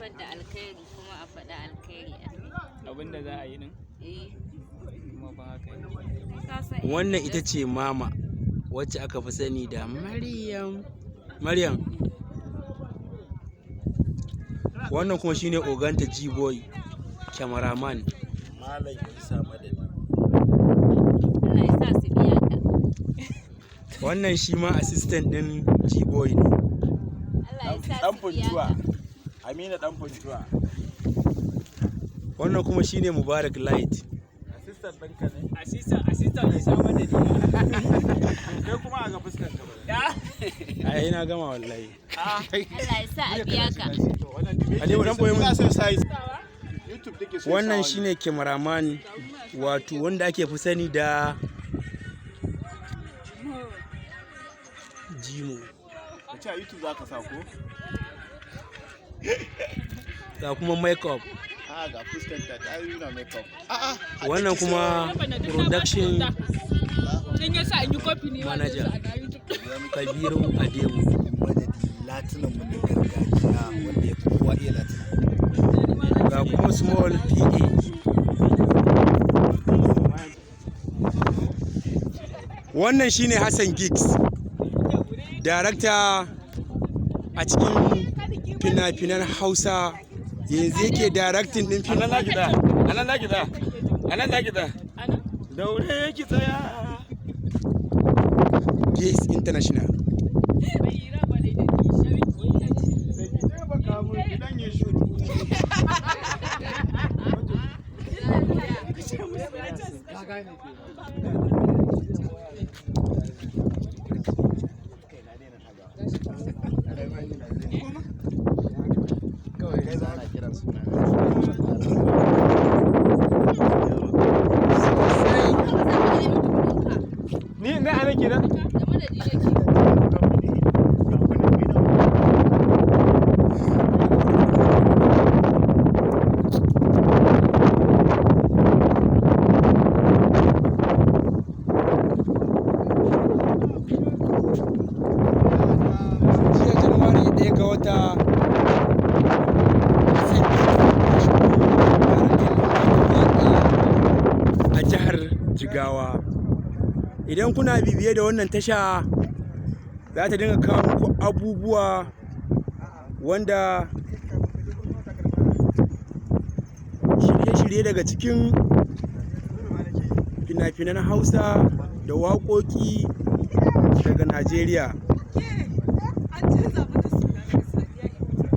Haifar da alkhairi kuma a faɗi alkhairi a kai. Abinda za a yi din Eh. kuma ba haka yi. Ka san Wannan ita ce Mama wacce aka fi sani da Maryam. Maryam. Wannan kuma shine oganta G-boy cameraman. Malam Isa Madadi. Allah ya sa su biya ka. Wannan shi ma assistant din G-boy ne. Allah ya sa Dan su biya Funtuwa. ka. Amina dan Funtuwa. Wannan kuma shine Mubarak Light. Assistant ɗinka ne. Assistant Isa Madadi. Kai kuma a ga fuskar ka ba. Ai na gama wallahi. Allah ya sa a biya ka. Aliyu dan boye mun. Ina son size. YouTube take so. Wannan shine cameraman, wato wanda ake fi sani da Jimo. Ka ce a YouTube za ka sa ko? Ga kuma makeup. A ga fuskar ta ta yi nuna makeup. A'a. Wannan kuma production In ya sa in yi kofi ne ma zai manager sa a YouTube. Kabiru Adebo. Madadi latunan mu na gargajiya wanda ya fi kowa iya latina. Ga kuma small PA. Wannan shine Hassan Giggs, darakta a cikin fina-finan Hausa, yanzu yake directing din fim. Anan zaki tsaya. Anan zaki tsaya. Anan zaki tsaya. Daure ki tsaya. Giggs International. Taimaka mun gidan ya shudu. Kai za ana kiran suna. Ni ne ana kenan? Da madadi nake. Jiya Januwari 1 ga wata, Hassan Giggs ya shigo directing ɗin waƙa a jihar Jigawa. Idan kuna bibiye da wannan tasha, za ta dinga kawo muku abubuwa wanda shirye-shirye daga cikin fina-finan Hausa da waƙoƙi daga Najeriya. An canza mata suna daga Sadiya Ibita.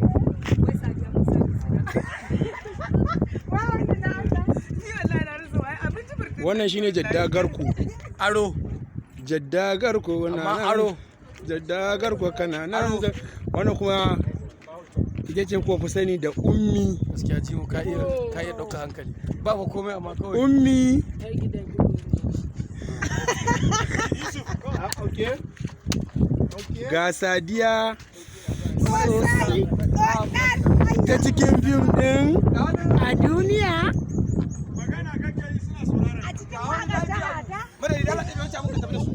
Wai Sadiya Musa ne suna. Wai wani na Allah. Ni wallahi na rasa wai abinci burkutu. Wannan shine Jadda Garko. Aro. Jadda Garko na Amma nan. aro. Jadda Garko kana nan. Wannan kuma ita ce kuwa fi sani da Ummi. Gaskiya Jimo ka iya ɗauka hankali. Ba fa komai amma kawai. Ummi. Okay. Ga Sadiya ta cikin fim din A duniya. Magana kake yi suna sauraron. A cikin waƙar ta hada. Madadi da Allah ɗebe wancan muka tafi da su.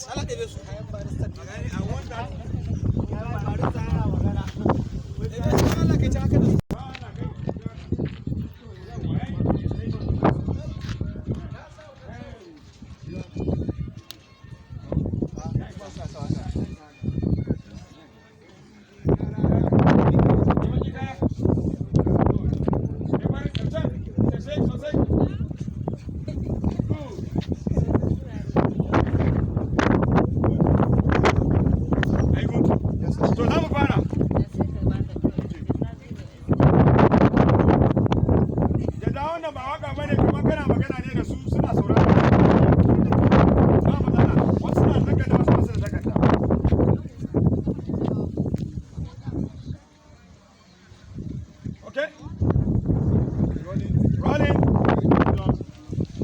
Allah ɗebe su. I want that. Ɗebe su Allah kai ci haka da su. To za mu fara. Da sai ka baka kawai. Da da wannan ba waka bane, kamar kana magana ne da su suna saurara. Ba matsala. Wasu na takarda, wasu ba su da takarda. Okay? Rolling.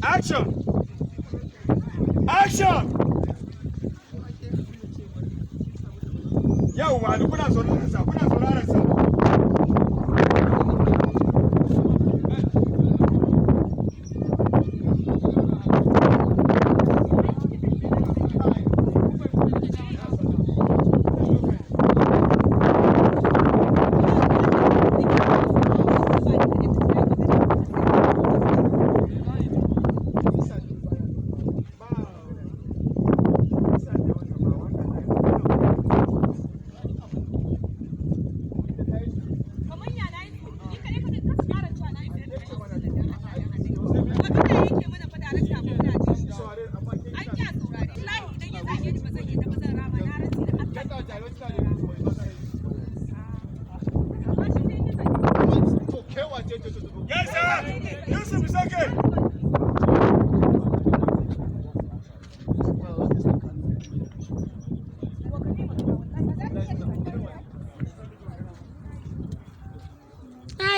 Action. Action. Yauwa, duk kuna sauraron sa, kuna sauraron sa.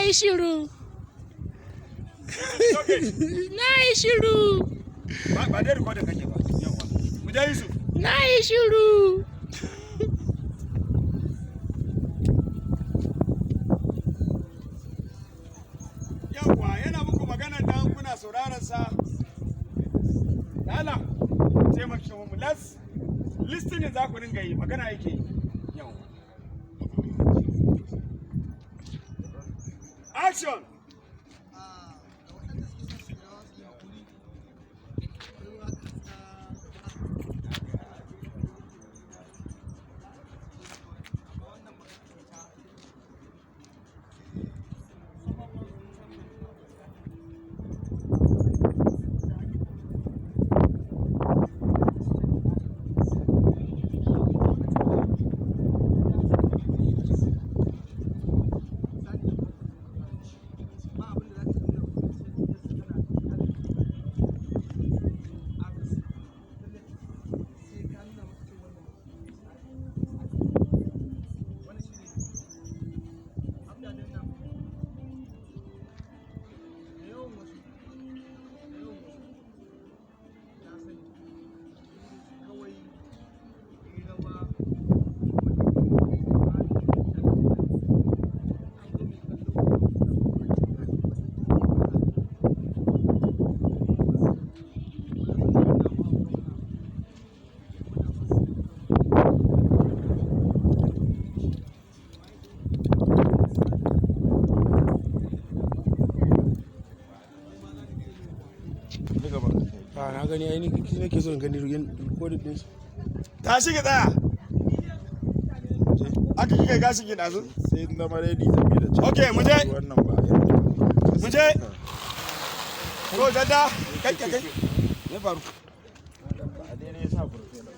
yi shiru. Na yi shiru. Ba dai recording kake ba. Yawwa. Mu je Yusuf. Na yi shiru. Yawwa, yana muku magana dan kuna sauraron sa. Lala, taimake mu. Let's listening za ku dinga yi, magana yake yi. Yawwa. Action! A na gani ai ni nake so in gani recording din su. Tashi ki tsaya. Aka kika gashin ki ɗazu? Sai na zama ready saboda can. Okay, mu je. Wannan ba irin. Mu je. To jadda, kai kai kai. Me faru? Ba daidai sa furfe ba.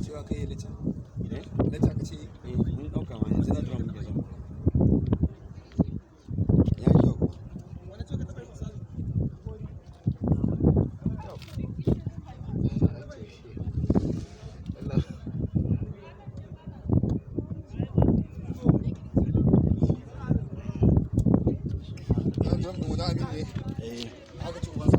Cewa kai lacca lacca ka ce. Mun dauka ma yanzu na drum muke so. Ya yi kyau. Yan drum ɗin wani aminu ne. Eh. Aka ce uban sa.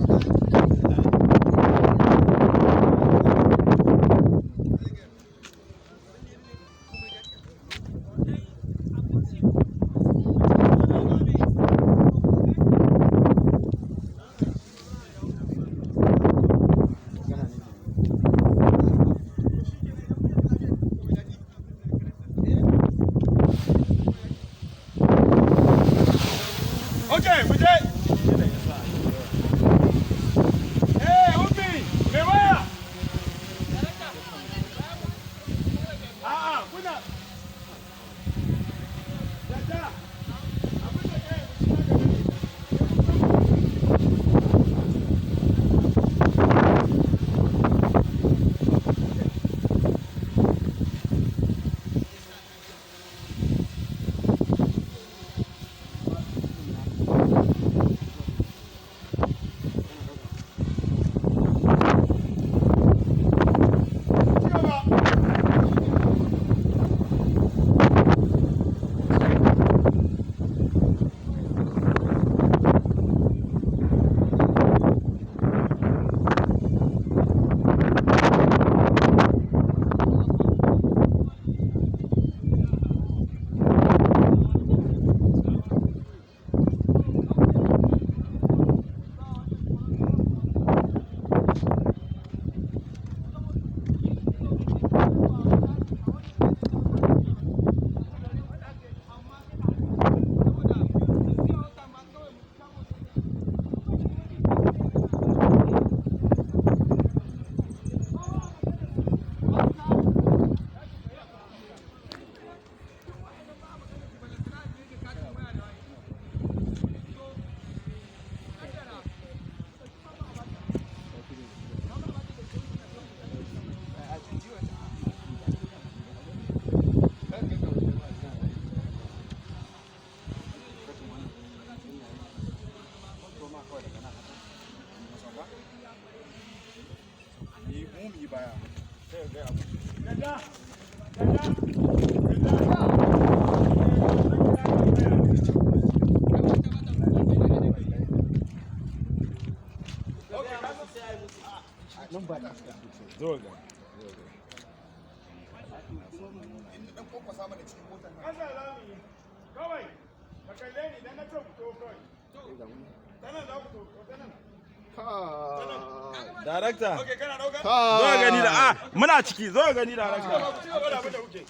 Dada, dada, dada. Zo ga. Kasa za mu yi. Kawai, ka kalle ni idan na ce ku to kawai. Ta nan za ku to, ta nan. Director. Okay, kana ɗauka? Zo gani da, ah, muna ciki, zo gani director. Ci gaba da abin da kuke.